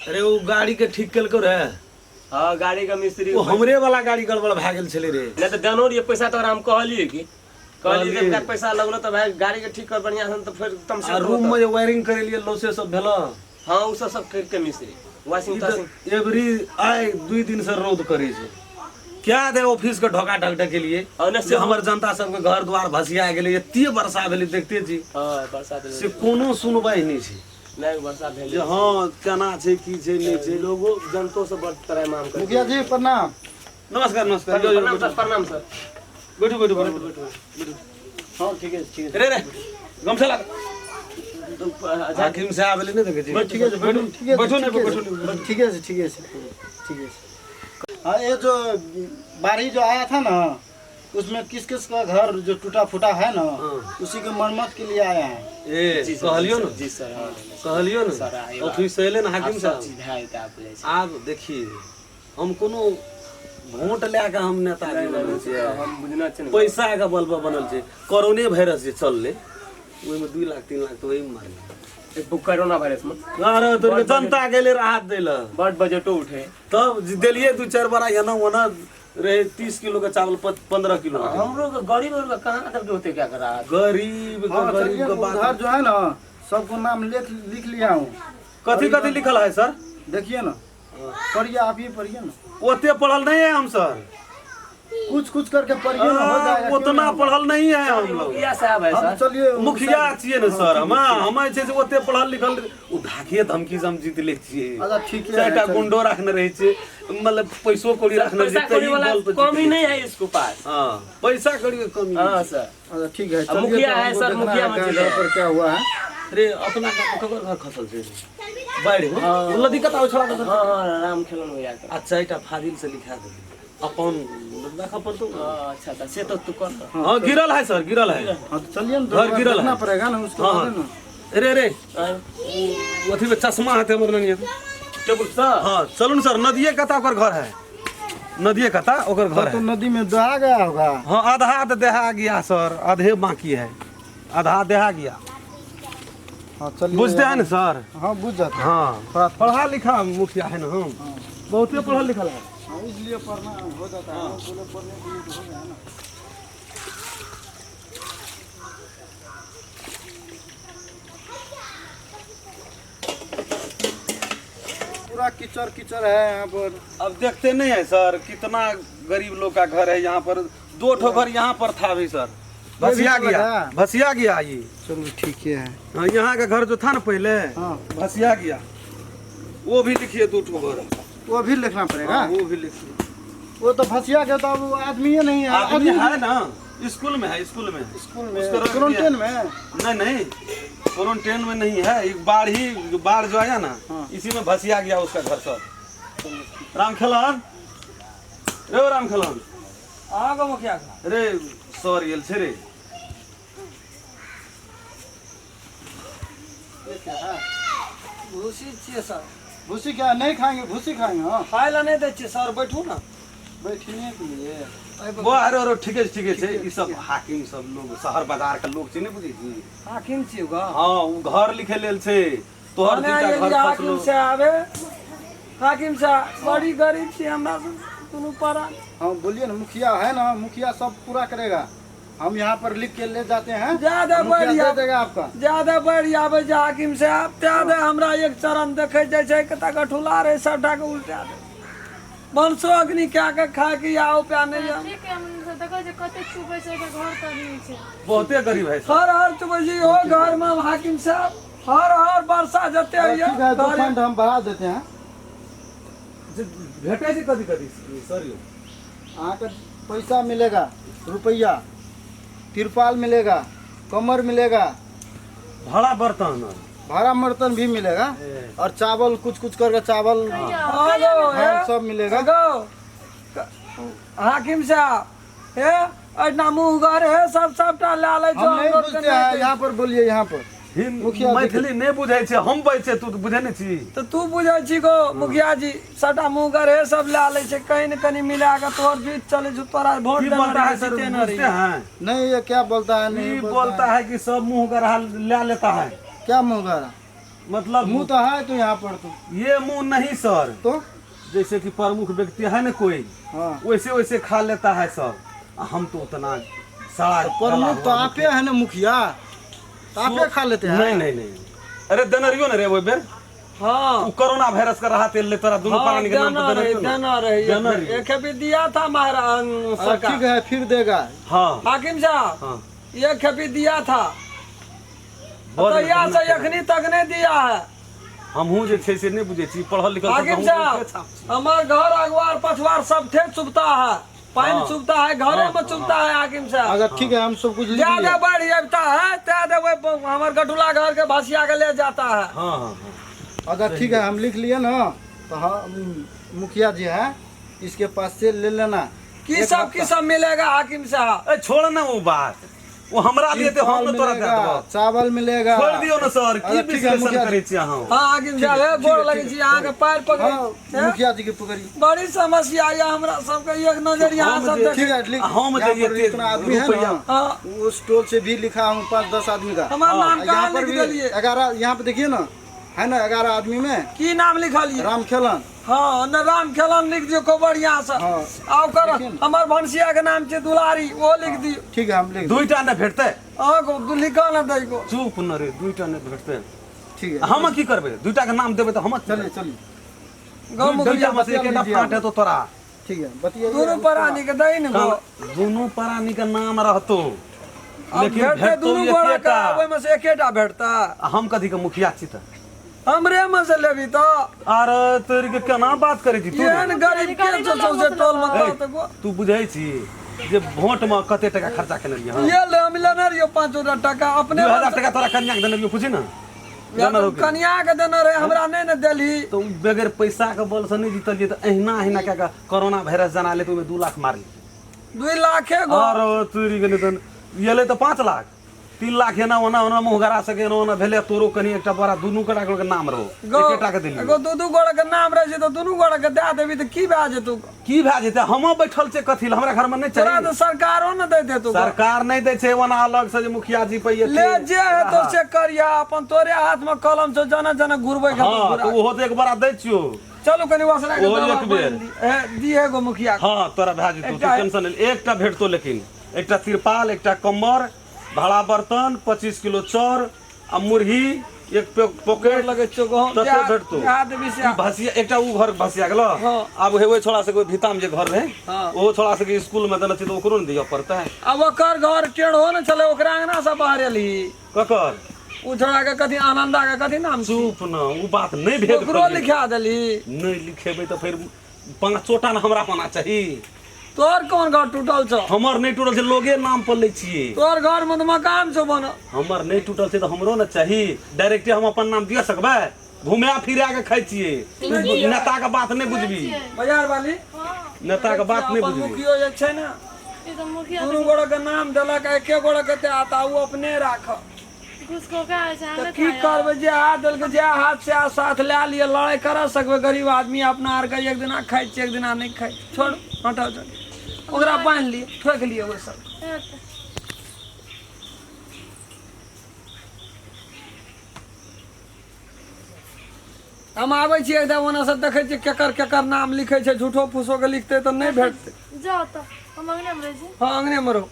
अरे ओ गाड़ी के ठीक केलको रे। हाँ, गाड़ी के मिस्त्री। ओ हमरे वाला गाड़ी गड़बड़ भए गेल छलै रे। नहीं तो देनो रहिए पैसा तोरा, हम कहलिए कि कहलिए कहलिए। जब पैसा लगलो तो भाई गाड़ी के ठीक कर बढ़िया से, तो फिर एकदम आ रूम में जे वायरिंग करेलिए लौसे सब भेल। हाँ, उ सब सब कर के मिस्त्री वॉशिंग ताशिंग। एवरी आइ 2 दिन से रौद करै छै। क्या दे ऑफिस के ढोका ढक ढकेलिए और ने से हमर जनता सबके घर द्वार भसिया गेलै, एते वर्षा भेलै देखते छी। हाँ, वर्षा भेलै। से कोनो सुनवाई नहि छै। नहि, वर्षा भेलै जे हाँ केना छै की छै नहि छै। लोगो जनतो सब बड़ तरह माम कर। मुखिया जी प्रणाम। नमस्कार नमस्कार। यो, यो, प्रणाम सर, प्रणाम सर। बैठू बैठू बैठू बैठू। हाँ ठीक है, ठीक है। रे रे गमछा लगा। हाकिम साहब एलै नहि देखै छी। ठीक है, बैठू, ठीक है। बैठू ने, ठीक है, बैठू ने। ठीक है, ठीक है, ठीक है। हाँ, ये जो बारिश जो आया था ना उसमें किस किस का घर जो टूटा फूटा है ना उसी के मरम्मत के लिए आया है। ए कहलियो ने। जी सर, हाँ। कहलियो ने। सर, आइ ऑफिस से एलै ने हाकिम सब साहब। चीज है तऽ आब जाइ छै। आब देखिए हम कोनो वोट लए कऽ हम नेताजी बनल छियै। हम बुझना छै ने। पैसा के बल पर बनल छै। कोरोने वायरस जे चललै ओहिमे 2 लाख 3 लाख तऽ ओहिमे मारलै। एक कोरोना वायरस में अरे तोर के जनता गेलै राहत दै लए। बड बजटो उठे। तब जे देलियै 2-4 बड़ा एना ओना रहे 30 किलो के चावल 15 किलो के। हमरो के गरीब और के कहाँ तक होते क्या करा। गरीब के हाँ, गरीब चलिए, के बात। उधर जो है ना सबको नाम लिख लिख लिया हूँ। कथी कथी लिखल है सर? देखिए ना, पढ़िए, आप ही पढ़िए ना। ओते पढ़ल नहीं है हम सर। कुछ कुछ करके पढ़िए ना, हो जाएगा, क्यों उतना नहीं होगा? पढ़ल नहीं है हम लोग। मुखिया साहब है हम सर। चलिए मुखिया छियै ने सर, हम हम जे छै से ओते पढ़ल लिखल ओ धाकिए धमकी से हम जीत लै छियै। अच्छा ठीक है। चारिटा गुंडो रखने रहै छै, मतलब पैसो कौड़ी रखने पैसा छै, कौड़ी तही वाला बल पर जीत कमी लै नहीं है इसको पास। हाँ, पैसा कौड़ी के कमी हाँ नहीं। सर। अच्छा ठीक है, अब चलिए, मुखिया तो है हमको सर, देखना मुखिया है मछली घर है। पर क्या हुआ है। रे अपना गाँव ककर घर खसल छै बाढ़ि में? नदी कता छोड़ा के। हाँ हाँ, राम खेलन भैया के। आ चारिटा फाजिल से लिखा देली अपन देखऽ पड़तौ ने। हाँ, अच्छा अच्छा, से तो तू कर। हाँ गिरल है सर, गिरल है। हाँ तो चलिए ना, घर गिरल देखना है। पड़ेगा ना उसको। हाँ, बाद हाँ। ना। अरे रे ओ अथी में चश्मा है हमर नहीं टेबुल सर। हाँ चलू ने सर, नदिये कता ओकर घर है, नदिये कता ओकर घर तो है। नदी में दहा गया होगा। हाँ आधा तो देहा गया सर, आधे बाकी है, आधा देहा गया। हाँ चलिए। बुझते हैं ना सर? हाँ बुझ जाते हैं। हाँ थोड़ा पढ़ा लिखा मुखिया है ना हम, बहुते पढ़ल लिखल है। हाँ, इसलिए पढ़ना हो जाता है। बोले पढ़ने के लिए तो हो गया ना। पूरा कीचड़ कीचड़ है यहाँ पर। अब देखते नहीं है सर कितना गरीब लोग का घर है यहाँ पर। 2 ठो घर यहाँ पर था अभी सर, भसिया भी गया, लगा। भसिया गया ये। चलो ठीक है। हाँ, यहाँ का घर जो था ना पहले हाँ। भसिया गया, वो भी लिखिए 2 ठो घर। वो भी लिखना पड़ेगा। हाँ, वो भी लिखिए। वो तो फसिया गया तो अब वो आदमी ही नहीं है। आदमी है ना, स्कूल में है, स्कूल में है। स्कूल में उसको रख दिया। क्वारंटाइन में। नहीं नहीं क्वारंटाइन में नहीं है। एक बाढ़ ही जो बाढ़ जो आया ना हाँ। इसी में भसिया गया उसका घर सब। राम खेलन रे, राम खेलन अहाँके मुखिया के। रे सर गेल छै रे। ये क्या है? भूसी छियै सर। भूसी क्या नहीं खाएंगे, भूसी खाएंगे। हाँ खाय लए नहि दै छियै सर, बैठू ने बैठने के लिए। वो अरे अरे ठीके छै, ठीके छै। ई सब हाकिम सब लोग शहर बाजार के लोग छै ने, बुझै छी। हाकिम छियै ग। हाँ ओ घर लिखे लेल छै तोहर हमे दूटा घर एलियै हाकिम फसलो। से आबे, हाकिम साहब बड़ी गरीब छी हमरा सब कोनो पड़ा। हाँ बोलिए ना, मुखिया है ना, मुखिया सब पूरा करेगा। हम यहाँ पर लिख के ले जाते हैं, ज्यादा मुखिया बढ़िया। दे देगा आपका। ज्यादा बढ़ि आबै छै हाकिम साहब त्यादे हमरा एक चरण देखै जाइ छै कतऽ गठुला रहै सबटा के उल्टा दे वंशो अग्नि कए के खाय के या उपाय नहि यऽ। ठीक है, हम देखै छियै कते चुबै छै, एकर घर तर नहि छै। बहुते गरीब है सर। हर हर चुबै छी ओ घर मे हाकिम साहब, हर हर वर्षा जते होइए ठीक है, 2 घर- फंड हम बढ़ा देते हैं। भेटै छै कथी कथी सर यौ? अहाँ के पैसा मिलेगा, रुपया, तिरपाल मिलेगा, कमर मिलेगा, भाड़ा बर्तन, भाड़ा बर्तन भी मिलेगा और चावल कुछ कुछ करके चावल हाँ गो, हे। हाँ, सब मिलेगा। गो हाकिम साहब हे एहिना मुँह घर हे सब सबटा लए लै छौ हम नहीं हमरो के बुझते नहि हैं दै। यहाँ पर, बोलिए यहाँ पर। मुखिया जी मैथिली नहि बुझै छै, हम बजै छै, तू तऽ बुझै नहि छी। तऽ तू बुझै छी गो मुखिया जी, सबटा मुँह घर हे सब लए लै छै, कहीं ने कहीं मिला के तोहर बीच चलै छौ, तोरा वोट की देने बोलता है रहियै, सर, जीते ने बुझते रहियै। हैं? नहीं, ये क्या बोलता है? नहीं ई बोलता है कि सब मुंह गरहा ले लेता है। क्या मुँह गरा? मतलब मुंह तो है तो यहाँ पर तो ये मुंह नहीं सर, तो जैसे कि प्रमुख व्यक्ति है ना कोई, हाँ वैसे वैसे खा लेता है सब। आ हम तो उतना सड़ा प्रमुख तो आपे है ना मुखिया, तो आपे खा लेते हैं। नहीं नहीं नहीं, अरे देनरियो ने रे ओइ बेर। हाँ उ कोरोना वायरस का रहा तेल ले तोरा दुनू हाँ, प्राणी के नाम देना पर रहे देनरियो ने। देना रहे देना रही। एक खेपी दिया था महाराज अच्छा, सरकार। ठीक है फिर देगा। हाँ हाकिम साहब हाँ एक खेपी दिया था बड़ तो यहाँ से एखनी तक नहीं दिया है। हमहूँ जे छै से नहि बुझै छी, पढ़ल लिखल सब हाकिम हमहूँ साहब छाप छी। हमार घर अगवार पछवार सब थे चुपता है, पानी हाँ। चुपता है, घरे में चुपता है हाकिम साहब। अगर ठीक है हम सब कुछ लिख ज्यादा लिए। बढ़ जाता है त्यादे वो हमार गटुला घर के भसिया के ले जाता है। हाँ हाँ हाँ अगर ठीक है हम लिख लिए ना तो हम मुखिया जी है इसके पास से ले लेना। की सब की सब मिलेगा हाकिम साहब? ए छोड़ ना वो बात, वो हमरा लिए तो हम तिरपाल न तोरा दे मिलेगा, देबो। चावल मिलेगा। छोड़ दियो ना सर, की अच्छा, ठीक है, विश्लेषण मुखिया करै छी अहाँ? हाँ हाकिम साहब हे गोर लगे छी अहाँ के पैर पकड़े। हाँ, मुखिया जी के पकड़िए। बड़ी समस्या ये हमरा सबके, एक नजर यहाँ हम सब जे- देख। ठीक है लिख। हम यहाँ जे पर एते इतना आदमी है रुपैया- ना, हाँ उस टोल से भी लिखा हूँ 5-10 आदमी का। हमार नाम यहाँ कहाँ पर लिख भी देलिए? 11, यहाँ पे देखिए ना है ना 11 आदमी में की नाम लिखलिए? राम खेलन। हाँ न राम खेलन लिख दियो खूब बढ़िया से। हाँ। आ ओकर देखिए न। हमर भनसिया के नाम छै दुलारी, ओ लिख दियो। ठीक है हम लिख देंगे। दुईटा ने भेटतै। अहाँ को लिखा न दै को। चुप न रे, दुईटा ने भेटतै। ठीक है हम की करबै? दुईटा के नाम देबै तऽ हम चलिए चलिए गाँव दुईटा मुखिया में से बतिया एकटा लीजिए फाट हेतौ तोरा। ठीक है बतियाइए। दुनू प्राणी के दै न गो। दुनू प्राणी के नाम रहतो, अब लेकिन भेटतै भेटतौ दुनू गोड़ा के, एकेटा। ओहिमे से एकेटा भेटतै। आ हम कथी के मुखिया छी तऽ? हमरे में से लेबी तऽ। अरे तोरी के केना बात करै छी तू? एहन गरीब के छौ सौंसे टोल में ए, तऽ गो। तू बुझै छी जे वोट में कते टका खर्चा केने रहियै हम? ये ले हम लेने रहियो 5 टका अपने 2000 टका तोरा कन्या के देने रहियो, पूछी ना। देने रहो कि? कनिया के देने रहे, हमरा नहीं ने देली। तऽ उ बगैर पैसा के बल से नहि जीतलियै तऽ अहिना अहिना कए कऽ कोरोना वायरस जना ले तऽ ओहिमे 2 लाख मारली। 2 लाखे गो। अरे तोरी के नहि तऽ एलै तऽ 5 लाख 3 लाख एना ओना ओना मुँह गरा सके एना ओना भेलै। तोरो कनि एकटा बड़ा दुनू गोटा के नाम रहो, गो एकेटा के देलियै। एगो दू दू गोड़ा के नाम रहै छै तऽ दुनू गोड़ा के दए देबी तऽ की भए जेतौ? की भए जेतै? हमो बैठल छै कथी लए? हमरा घर में नहि तोरा चाही। तऽ सरकारो ने दै देतौ। सरकार नहि दै छै ओना अलग से जे मुखिया जी पे ले जे हेतौ से करिया, अपन तोरे हाथ में कलम छौ, जना जना घुरबै के हाँ तऽ ओहो तऽ एक बड़ा दै छियौ। चलू कनि वसरा के ओहो दवा एक बेर। बान्हि दी। ए, दिहे गो मुखिया के। हाँ तोरा भए जेतौ, तू एकटा- टेंशन नहि ले। एकटा भेटतौ, लेकिन एकटा तिरपाल, एकटा कम्बर, भाड़ा बर्तन, 25 किलो चाउर आ मुरही एक पॉकेट लगे छौ गहूम। तते भेटतौ। दए देबी से। ई भसिया एकटा उ घर भसिया गेलो। हाँ। आब हे ओहि छोड़ा सबके भिताम जे घर रहे, हाँ। ओहो छोड़ा सबके स्कूल में देने छी तऽ ओकरो ने दिअ पड़तै। आ ओकर घर टेढ़ो ने छलै, ओकरा अंगना से बाहर एलही। ककर? उ छोड़ा के कथी आनंदा के कथी नाम छी? चुप न, उ बात नहि भेद ओकरो खोलियै। लिखा देलही। नहि लिखेबै तऽ फेर पाँचोटा ने हमरा होना चाही। तोहर कोन घर टूटल छौ? हमर नहि टूटल छै, लोगे नाम पर लै छियै। तोहर घर में तऽ मकान छौ बनल। हमर नहि टूटल छै तऽ हमरो ने चाही। डायरेक्टे हम अपन नाम दिअ सकबै? घुमा फिरा के खाइ छियै। नेता के बात नहि बुझबी। बाजार वाली नेता के बात नहि अपन बुझबी। मुखियो जे छै ने, ई तऽ मुखिया दुनू गोड़ा के नाम देलक, एके गोड़ा के ते आता उ अपने राख। घुसखोका होइ छै। तऽ अहाँके की करबै? जे हाथ देलकै, जे हाथ से आ साथ लए लिअ, लड़ाइ करऽ सकबै? गरीब आदमी अपना आरके एक दिना खाइ छियै, एक दिना नहि खाइ छियै। छोड़ू, हटाउ, छोड़ू, ओकरा बान्हि लिअ, ठोकि लिअ ओहि सब। हम आबै छियै एकदम ओना से देखै छियै केकर केकर नाम लिखै छै। झूठो फूसो के लिखतै तऽ नहि भेटतै। जाउ तऽ, हम अंगने मे रहै छी। हाँ, अंगने मे रहू।